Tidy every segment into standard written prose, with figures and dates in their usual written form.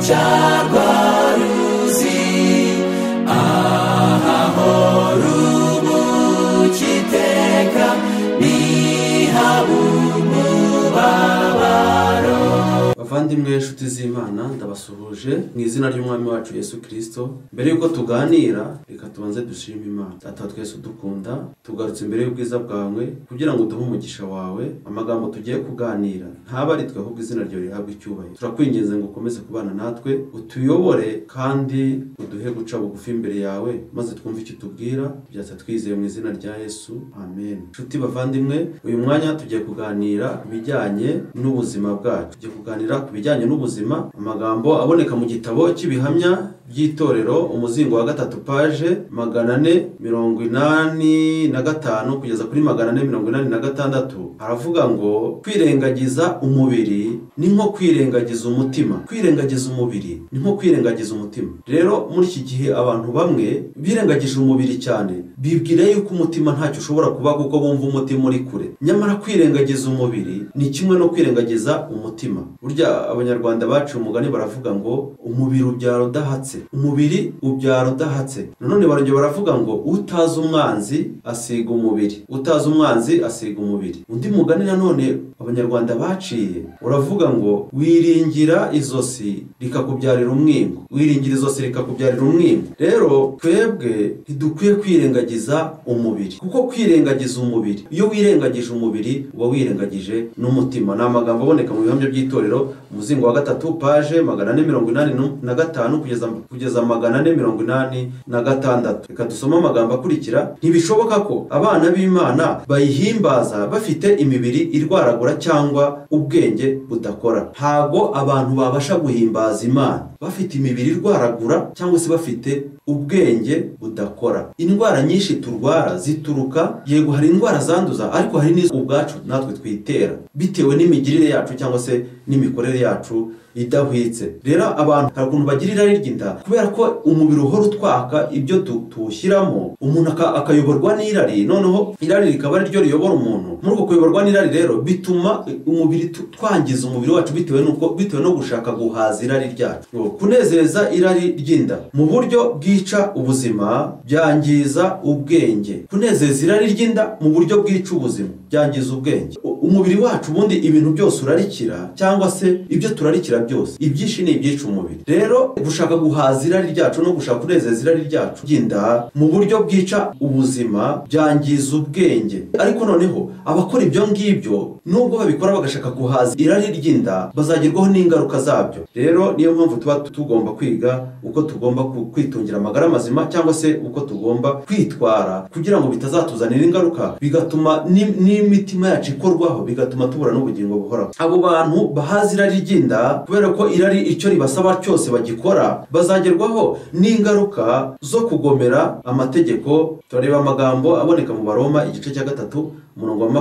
Guca rwa ruzi ahahora ubukiteka nihaba umubabaro. Bavandimwe inshuti z'Imana, ndabasuhuje mu izina ry'Umwami wacu Yesu Kristo. Mbere yuko tuganira, reka tubanze dushime Imana. Data twese udukunda, tugarutse imbere y'ubwiza bwawe kugira ngo uduhe umugisha wawe. Amagambo tugiye kuganira ntaba ari twe, ahubwo izina ryawe rihabwe icyubahiro. Turakwinginze ngo ukomeze kubana natwe, utuyobore kandi uduhe guca bugufi imbere yawe, maze twumve icyo utubwira. Byatsa twizeye mu izina rya Yesu, amen. Inshuti bavandimwe, uyu mwanya tugiye kuganira ku bijyanye n'ubuzima bwacu. Tugiye kuganira ku bijyanye n'ubuzima, amagambo aboneka mu gitabo cy'ibihamya by'itorero, umuzingo wa 3 page 485 kugeza kuri 486. Aravuga ngo kwirengagiza umubiri ni nko kwirengagiza umutima. Kwirengagiza umubiri ni nko kwirengagiza umutima. Rero muri iki gihe abantu bamwe birengagije umubiri cyane, bibwira yuko umutima ntacyo ushobora kuba kuko bumva umutima uri kure. Nyamara kwirengagiza umubiri ni kimwe no kwirengagiza umutima. Burya Abanyarwanda baciye umugani baravuga ngo umubiri ubyara udahatse. Umubiri ubyara udahatse. Nanone barongera baravuga ngo utazi umwanzi asiga umubiri. Utazi umwanzi asiga umubiri. Undi mugani nanone Abanyarwanda baciye uravuga ngo wiringira izosi rikakubyarira umwingo. Wiringira izosi rikakubyarira umwingo. Rero twebwe ntidukwiye kwirengagiza umubiri, kuko kwirengagiza umubiri, iyo wirengagije umubiri uba wirengagije n'umutima. Ni amagambo aboneka mu bihamya by'itorero, umuzingo wa 3 page 485 kugeza 486. Reka dusome amagambo akurikira. Ntibishoboka ko abana b'Imana bayihimbaza bafite imibiri irwaragura cyangwa ubwenge budakora. Ntago abantu babasha guhimbaza Imana bafite imibiri irwaragura cyangwa se bafite ubwenge budakora. Indwara nyinshi turwara zituruka, yego hari indwara zanduza, ariko hari n'izo ubwacu natwe twitera bitewe n'imigirire yacu cyangwa se n'imikorere yacu idahwitse. Rero abantu hari ukuntu bagira irari ry'inda kubera ko umubiri uhora utwaka ibyo tuwushyiramo, umuntu akayoborwa n'irari, noneho irari rikaba ari ryo riyobora umuntu. Muri uko kuyoborwa n'irari rero bituma umubiri twangiza umubiri wacu bitewe nuko bitewe no gushaka guhaza irari ryacu. Kunezeza irari ry'inda mu buryo bwica ubuzima byangiza ubwenge. Kunezeza irari ry'inda mu buryo bwica ubuzima byangiza ubwenge. Umubiri wacu ubundi ibintu byose urarikira cyangwa se ibyo turarikira byose, ibyinshi ni ibyica umubiri. Rero gushaka guhaza irari ryacu no gushaka kunezeza irari ryacu ry'inda mu buryo bwica ubuzima byangiza ubwenge. Ariko noneho abakora ibyo ngibyo nubwo babikora bagashaka guhaza irari ry'inda bazagerwaho n'ingaruka zabyo. Rero niyo mpamvu tuba tugomba kwiga uko tugomba kwitungira amagara mazima cyangwa se uko tugomba kwitwara kugira ngo bitazatuzanira ingaruka, bigatuma n'imitima yacu ikorwaho, bigatuma tubura n'ubugingo buhoraho. Abo bantu bahaza irari ry'inda kubera ko irari icyo ribasaba cyose bagikora, bazagerwaho n'ingaruka zo kugomera amategeko. Turareba amagambo aboneka mu Baroma igice cya 3 umurongo wa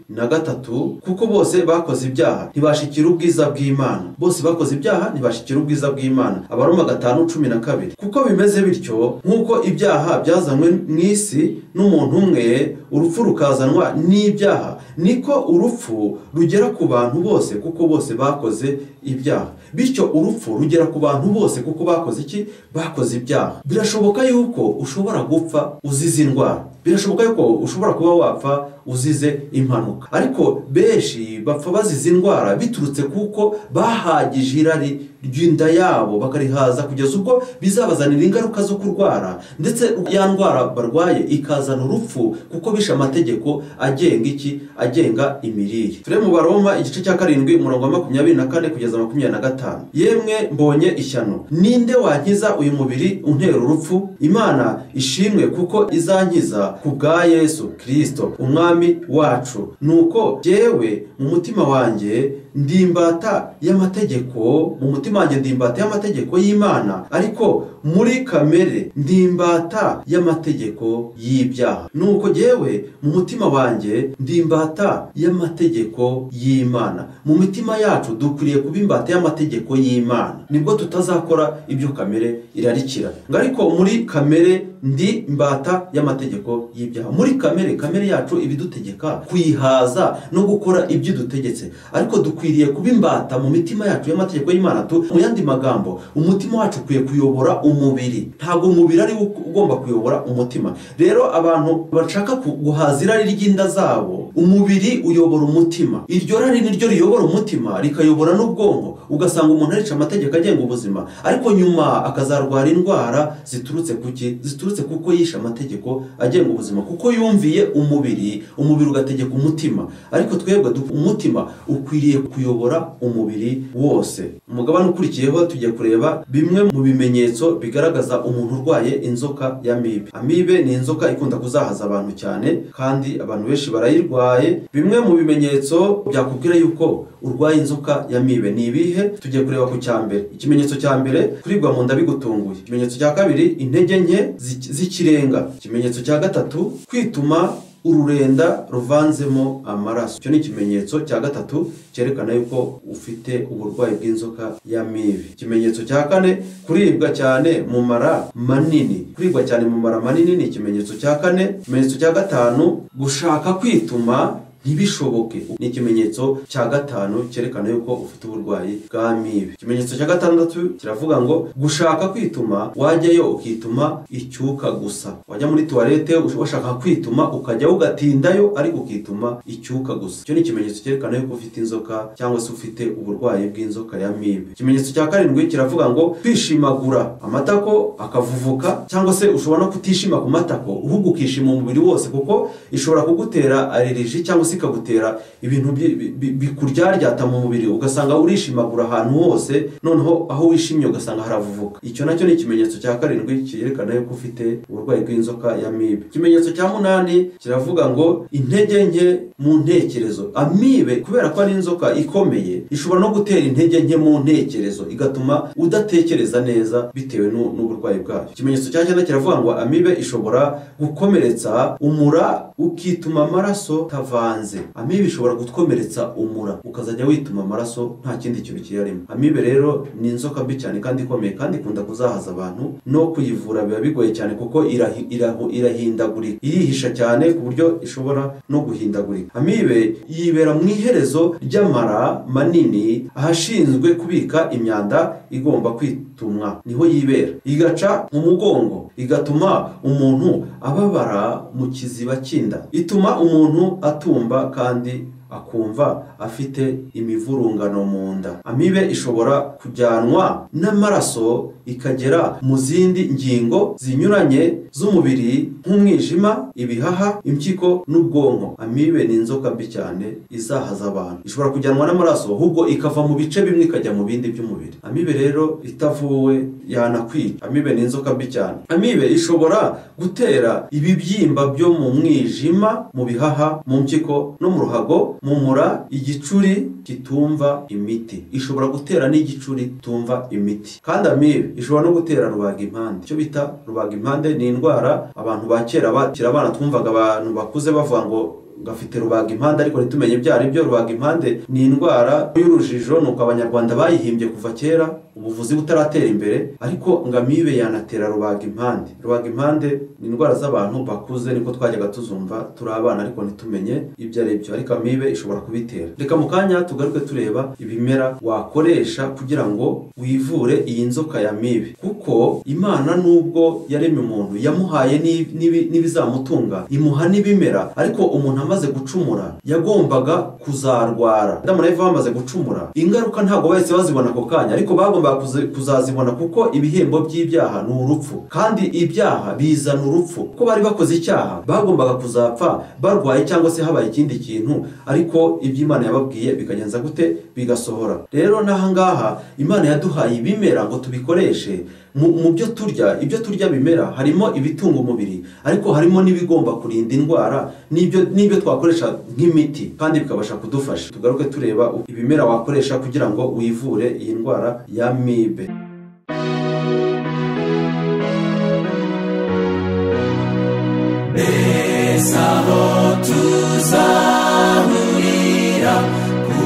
23, kuko bose bakoze ibyaha ntibashikira ubwiza bw'Imana. Bose bakoze ibyaha ntibashikira ubwiza bw'Imana. Abaroma 5:12. Kuko bimeze bityo, nk'uko ibyaha byazanywe mu isi n'umuntu umwe, urupfu rukazanwa n'ibyaha, niko urupfu rugera ku bantu bose kuko bose bakoze ibyaha. Bityo urupfu rugera ku bantu bose kuko bakoze iki? Bakoze ibyaha. Birashoboka yuko ushobora gupfa uzize indwara. Birashoboka yuko ushobora kuba wapfa uzize impanuka. Ariko benshi bapfa bazize indwara biturutse kuko bahagije irari ry'inda yabo bakarihaza kugeza ubwo bizabazanira ingaruka zo kurwara, ndetse ya ndwara barwaye ikazana urupfu kuko bishe amategeko agenga iki? Agenga imirire. Ture mu Baroma igice cya 7 umurongo wa 24 kugeza 25. Yemwe mbonye ishyano, ninde wankiza uyu mubiri untera urupfu? Imana ishimwe kuko izankiza ku bwa Yesu Kristo Umwami wacu. Nuko jyewe mu mutima wanjye ndi imbata y'amategeko, mu mutima wanjye ndi imbata y'amategeko y'Imana, ariko muri kamere ndi imbata y'amategeko y'ibyaha. Nuko jyewe mu mutima wanjye ndi imbata y'amategeko y'Imana. Mu mitima yacu dukwiriye kuba imbata y'amategeko y'Imana, nibwo tutazakora ibyo kamere irarikira. Ariko muri kamere ndi imbata y'amategeko y'ibyaha. Muri kamere, kamere yacu ibidutegeka kuyihaza no gukora ibyo idutegetse, ariko dukwiriye kuba imbata mu mitima yacu y'amategeko y'Imana. Mu yandi magambo, umutima wacu ukwiye kuyobora umubiri, ntabwo umubiri ari ugomba kuyobora umutima. Rero abantu bashaka guhaza irari ry'inda zabo, umubiri uyobora umutima. Iryo rari niryo riyobora umutima, rikayobora n'ubwonko, ugasanga umuntu arica amategeko agenga ubuzima, ariko nyuma akazarwara indwara ziturutse kuki? Ziturutse kuko yishe amategeko agenga ubuzima, kuko yumviye umubiri, umubiri ugategeka umutima. Ariko twebwe umutima ukwiriye kuyobora umubiri wose. Umugabane ukurikiyeho tugiye kureba bimwe mu bimenyetso bigaragaza umuntu urwaye inzoka ya amibe. Amibe ni inzoka ikunda kuzahaza abantu cyane, kandi abantu benshi barayirwaye. Bimwe mu bimenyetso byakubwira yuko urwaye inzoka ya amibe ni ibihe? Tugiye kureba ku cya mbere. Ikimenyetso cya mbere, kuribwa mu nda bigutunguye. Ikimenyetso cya kabiri, intege nke z'ikirenga. Ikimenyetso cya gatatu, kwituma ururenda ruvanzemo amaraso. Icyo ni ikimenyetso cya gatatu cyerekana yuko ufite uburwayi bw'inzoka ya amibe. Ikimenyetso cya kane, kuribwa cyane mu mara manini. Kuribwa cyane mu mara manini ni ikimenyetso cya kane. Ikimenyetso cya gatanu, gushaka kwituma ntibishoboke, ni ikimenyetso cya gatanu cyerekana yuko ufite uburwayi bwa amibe. Ikimenyetso cya gatandatu kiravuga ngo gushaka kwituma, wajyayo ukituma icyuka gusa. Wajya muri toilette washaka kwituma ukajya ugatindayo ariko ukituma icyuka gusa. Icyo ni ikimenyetso cyerekana yuko ufite inzoka cyangwa se ufite uburwayi bw'inzoka ya amibe. Ikimenyetso cya karindwi kiravuga ngo kwishimagura amatako akavuvuka, cyangwa se ushobora no kutishima ku matako ahubwo ukishima umubiri wose, kuko ishobora kugutera allergie cyangwa se ikagutera ibintu bikuryaryata mu mubiri, ugasanga urishimagura ahantu hose, noneho aho wishimye ugasanga haravuvuka. Icyo nacyo ni ikimenyetso cya karindwi cyerekana yuko ufite uburwayi bw'inzoka ya amibe. Ikimenyetso cya munani kiravuga ngo intege nke mu ntekerezo. Amibe kubera ko ari inzoka ikomeye, ishobora no gutera intege nke mu ntekerezo, igatuma udatekereza neza bitewe n'uburwayi bwayo. Ikimenyetso cya cyenda kiravuga ngo amibe ishobora gukomeretsa umura ukituma amaraso tavanze. Amibe ishobora gukomeretsa umura ukazajya wituma amaraso nta kindi kintu kiyarimo. Amibe rero ni inzoka mbi cyane kandi ikomeye, kandi ikunda kuzahaza abantu. No kuyivura biba bigoye cyane kuko irahindagurika, irihisha cyane ku buryo ishobora no guhindagurika. Amibe yibera mu iherezo ry'amara manini ahashinzwe kubika imyanda igomba kwitumwa, niho yibera. Igaca mu mugongo, igatuma umuntu ababara mu kiziba cy'inda, ituma umuntu atumba kandi akumva afite imivurungano mu nda. Amibe ishobora kujyanwa n'amaraso ikagera mu zindi ngingo zinyuranye z'umubiri nk'umwijima, ibihaha, impyiko n'ubwonko. Amibe ni inzoka mbi cyane izahaza abantu. Ishobora kujyanwa n'amaraso ahubwo ikava mu bice bimwe ikajya mu bindi by'umubiri. Amibe rero itavuwe yanakwica. Amibe ni inzoka mbi cyane. Amibe ishobora gutera ibibyimba byo mu mwijima, mu bihaha, mu mpyiko no mu ruhago, mu mura, igicuri kitumva imiti. Ishobora gutera n'igicuri kitumva imiti. Kandi amibe ishobora no gutera rubagimpande. Icyo bita rubagimpande ni indwara abantu ba kera bakira abana twumvaga abantu bakuze bavuga ngo gafite rubagimpande, ariko ntitumenye ibyo ari byo. Rubagimpande ni indwara y'urujijo, nuko abanyarwanda bayihimbye kuva kera ubuvuzi butaratera imbere, ariko ngo amibe yanatera rubagimpande. Rubagimpande ni indwara z'abantu bakuze, niko twajyaga tuzumva turi abana ariko ntitumenye ibyo ari byo, ariko amibe ishobora kubitera. Reka mu kanya tugaruke tureba ibimera wakoresha kugira ngo wivure iyi nzoka ya amibe, kuko Imana nubwo yaremye umuntu yamuhaye n'ibizamutunga, imuha n'ibimera, ariko umuntu amaze gucumura yagombaga kuzarwara. Adamu na Eva bamaze gucumura, ingaruka ntabwo bahise bazibona ako kanya, ariko bagombaga kuzazibona, kuko ibihembo by'ibyaha ni urupfu, kandi ibyaha bizana urupfu. Kuko bari bakoze icyaha bagombaga kuzapfa barwaye cyangwa se habaye ikindi kintu, ariko ibyo Imana yababwiye bikagenza gute? Bigasohora. Rero n'aha ngaha Imana yaduhaye ibimera ngo tubikoreshe mu byo turya. Ibyo turya bimera harimo ibitunga umubiri, ariko harimo n'ibigomba kurinda indwara, n'ibyo twakoresha nk'imiti kandi bikabasha kudufasha. Tugaruke tureba ibimera wakoresha kugira ngo wivure iyi ndwara ya amibe. Mbese aho tuzahurira ku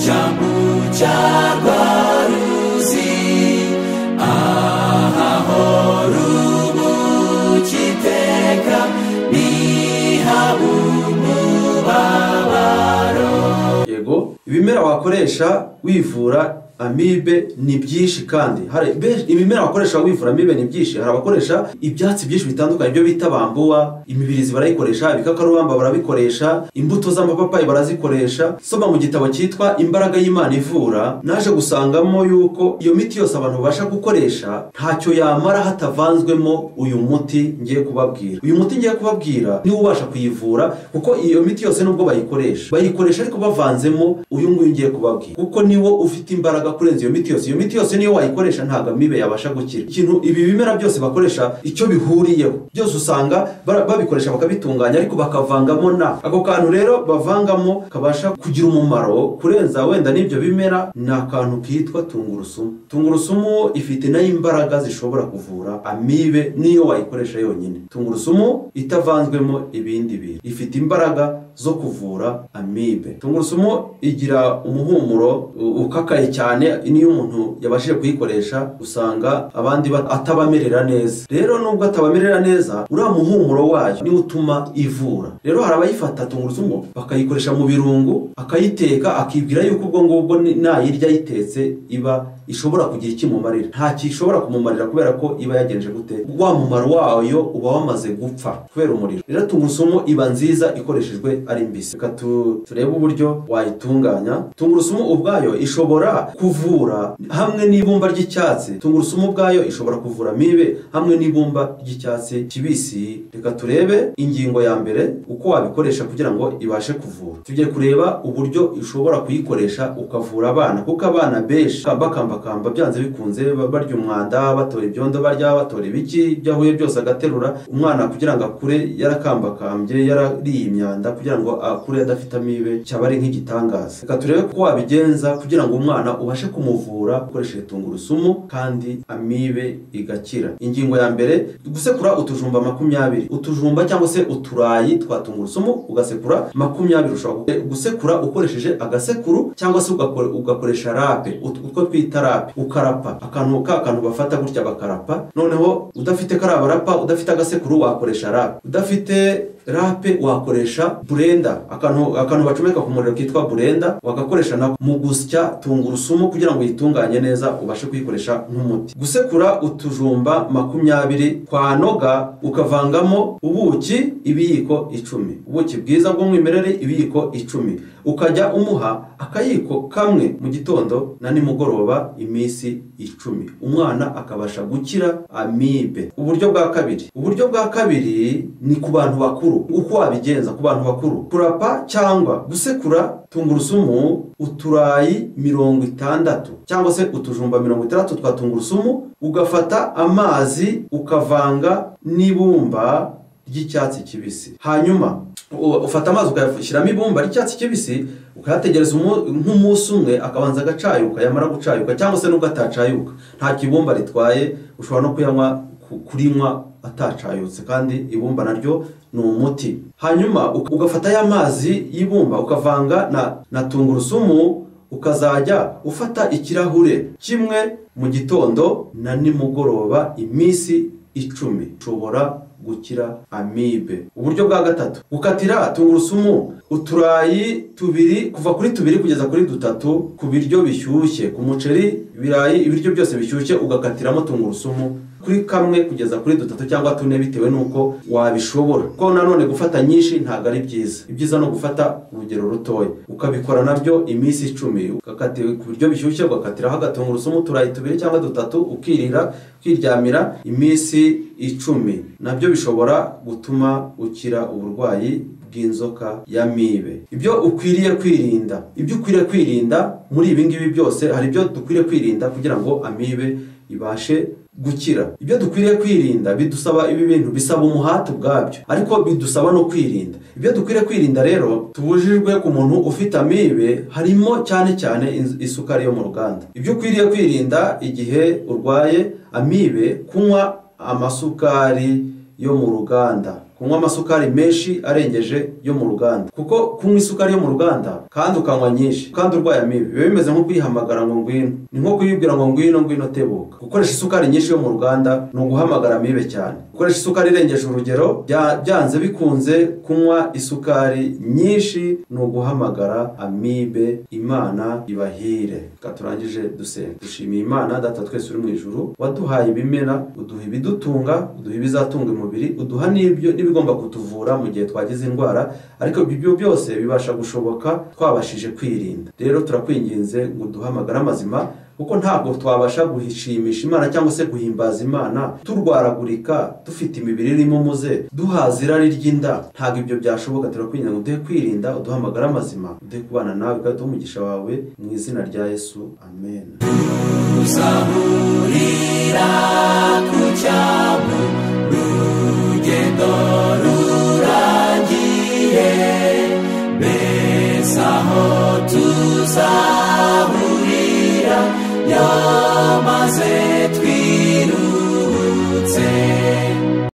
cyambu cya rwa ruzi, ahahora ubukiteka ntihabe umubabaro. Yego, ibimera Ibimera wakoresha wivura amibe ni byinshi, kandi hari ibimera wakoresha wivura amibe ni byinshi. Hari abakoresha ibyatsi byinshi bitandukanye, ibyo bita bambuwa, imibirizi barayikoresha, ibikakarubamba barabikoresha, imbuto z'amapapayi barazikoresha. Soma mu gitabo cyitwa Imbaraga y'Imana Ivura, naje gusangamo yuko iyo miti yose abantu babasha gukoresha ntacyo yamara hatavanzwemo uyu muti ngiye kubabwira. Uyu muti ngiye kubabwira niwo ubasha kuyivura, kuko iyo miti yose nubwo bayikoresha ariko bavanzemo uyu nguyu ngiye kubabwira, kuko niwo ufite imbaraga kurenza iyo miti yose. Iyo miti yose niyo wayikoresha ntabwo amibe yabasha gukira. Ikintu ibi bimera byose bakoresha icyo bihuriyeho byose usanga babikoresha bakabitunganya, ariko bakavangamo na ako kantu rero bavangamo kabasha kugira umumaro kurenza wenda n'ibyo bimera, ni akantu kitwa tungurusumu. Tungurusumu ifite nayo imbaraga zishobora kuvura amibe niyo wayikoresha yonyine. Tungurusumu itavanzwemo ibindi bintu ifite imbaraga zo kuvura amibe. Tungurusumu igira umuhumuro ukakaye cyane, niyo umuntu yabashije kuyikoresha usanga abandi atabamerera neza. Rero nubwo atabamerera neza, uriya muhumuro wayo niwo utuma ivura. Rero hari abayifata tungurusumu bakayikoresha mu birungo, akayiteka akibwira yuko ubwo ngubwo nayirya ayitetse iba ishobora kugira ikimumarira. Nta kishobora kumumarira kubera ko iba yagenje gute, wa mumaro wayo uba wamaze gupfa kubera umuriro. Rero tungurusumu iba nziza ikoreshejwe ari mbisi. Reka turebe uburyo wayitunganya. Tungurusumu ubwayo ishobora kuvura hamwe n'ibumba ry'icyatsi. Tungurusumu ubwayo ishobora kuvura amibe hamwe n'ibumba ry'icyatsi kibisi. Reka turebe ingingo ya mbere uko wabikoresha kugira ngo ibashe kuvura. Tugiye kureba uburyo ushobora kuyikoresha ukavura abana, kuko abana benshi bakambakamba byanze bikunze barya umwanda, batora ibyondo, barya batora ibiki ibyo ahuye byose agaterura. Umwana kugira ngo akure yarakambakambye, yarariye imyanda, kugira ngo akure adafite amibe cyaba ari nk'igitangaza. Reka turebe uko wabigenza kugira ngo umwana ubashe kumuvura ukoresheje tungurusumu kandi amibe igakira. Ingingo ya mbere, gusekura utujumba 20, utujumba cyangwa se uturayi twa tungurusumu ugasekura 20. Ushobora gusekura ukoresheje agasekuru cyangwa se ugakoresha rape, utwo twita rape, ukarapa akantu bafata gutya bakarapa. Noneho udafite karabarapa, udafite agasekuru wakoresha rape, udafite rape wakoresha burenda, akantu bacomeka ku muriro kitwa burenda, wagakoresha na mu gusya tungurusumu kugira ngo uyitunganye neza ubashe kuyikoresha nk'umuti. Gusekura utujumba 20 kwanoga, ukavangamo ubuki ibiyiko 10, ubuki bwiza bw'umwimerere ibiyiko 10, ukajya umuha akayiko kamwe mu gitondo na nimugoroba iminsi 10, umwana akabasha gukira amibe. Uburyo bwa kabiri, uburyo bwa kabiri ni ku bantu bakuru. Uko wabigenza ku bantu bakuru, kurapa cyangwa gusekura tungurusumu uturayi 60 cyangwa se utujumba 60 twa tungurusumu, ugafata amazi ukavanga n'ibumba ry'icyatsi kibisi. Hanyuma ufata amazi ukayashyiramo ibumba ry'icyatsi kibisi, ukayategereza nk'umunsi umwe akabanza agacayuka, yamara gucayuka cyangwa se nubwo atacayuka nta kibumba ritwaye, ushobora no kuyanywa kurinywa atacayutse, kandi ibumba naryo ni umuti. Hanyuma ugafata ya mazi y'ibumba ukavanga na tungurusumu, ukazajya ufata ikirahure kimwe mu gitondo na nimugoroba iminsi 10, ushobora gukira amibe. Uburyo bwa gatatu, gukatira tungurusumu uturayi 2 kuva kuri 2 kugeza kuri 3 ku biryo bishyushye, ku muceri, ibirayi, ibiryo byose bishyushye ugakatiramo tungurusumu kuri kamwe kugeza kuri 3 cyangwa 4 bitewe nuko wabishobora. Ko nanone gufata nyinshi ntabwo ari byiza, ibyiza no gufata urugero rutoya, ukabikora nabyo iminsi 10, ugakatira ku biryo bishyushye ugakatiraho agatungurusumu uturayi 2 cyangwa 3, ukirira ukiryamira iminsi 10, nabyo bishobora gutuma ukira uburwayi bw'inzoka ya mibe. Ibyo ukwiriye kwirinda, ibyo ukwiriye kwirinda muri ibi ngibi byose, hari ibyo dukwiriye kwirinda kugira ngo amibe ibashe gukira. Ibyo dukwiriye kwirinda bidusaba, ibi bintu bisaba umuhate ubwabyo, ariko bidusaba no kwirinda. Ibyo dukwiriye kwirinda rero tubujijwe ku muntu ufite amibe harimo cyane cyane isukari yo mu ruganda. Ibyo ukwiriye kwirinda igihe urwaye amibe, kunywa amasukari yo mu ruganda. Kunywa amasukari menshi arengeje yo mu ruganda, kuko kunywa isukari yo mu ruganda kandi ukanywa nyinshi kandi urwaye amibe biba bimeze nko kuyihamagara ngo ngwino, ni nko kuyibwira ngo ngwino ngwino tebuka. Gukoresha isukari nyinshi yo mu ruganda ni uguhamagara amibe cyane. Gukoresha isukari irengeje urugero, byanze bikunze kunywa isukari nyinshi ni uguhamagara amibe. Imana ibahire. Reka turangije dusenga. Dushimiye Imana Data twese uri mu ijuru, waduhaye ibimera, uduha ibidutunga, uduha ibizatunga umubiri, uduha n'ibyo n'ibigomba kutuvura mu gihe twagize indwara, ariko ibyo byose bibasha gushoboka twabashije kwirinda. Rero turakwinginze ngo uduhe amagara mazima, kuko ntabwo twabasha guhishimisha Imana cyangwa se guhimbaza Imana turwaragurika, dufite imibiri irimo umuze, duhaza irari ry'inda. Ntabwo ibyo byashoboka. Turakwinginze ngo uduhe kwirinda, uduhe amagara mazima, uduhe kubana nawe kandi uduhe umugisha wawe, mu izina rya Yesu, amen. Tuzahurira ku cyambu.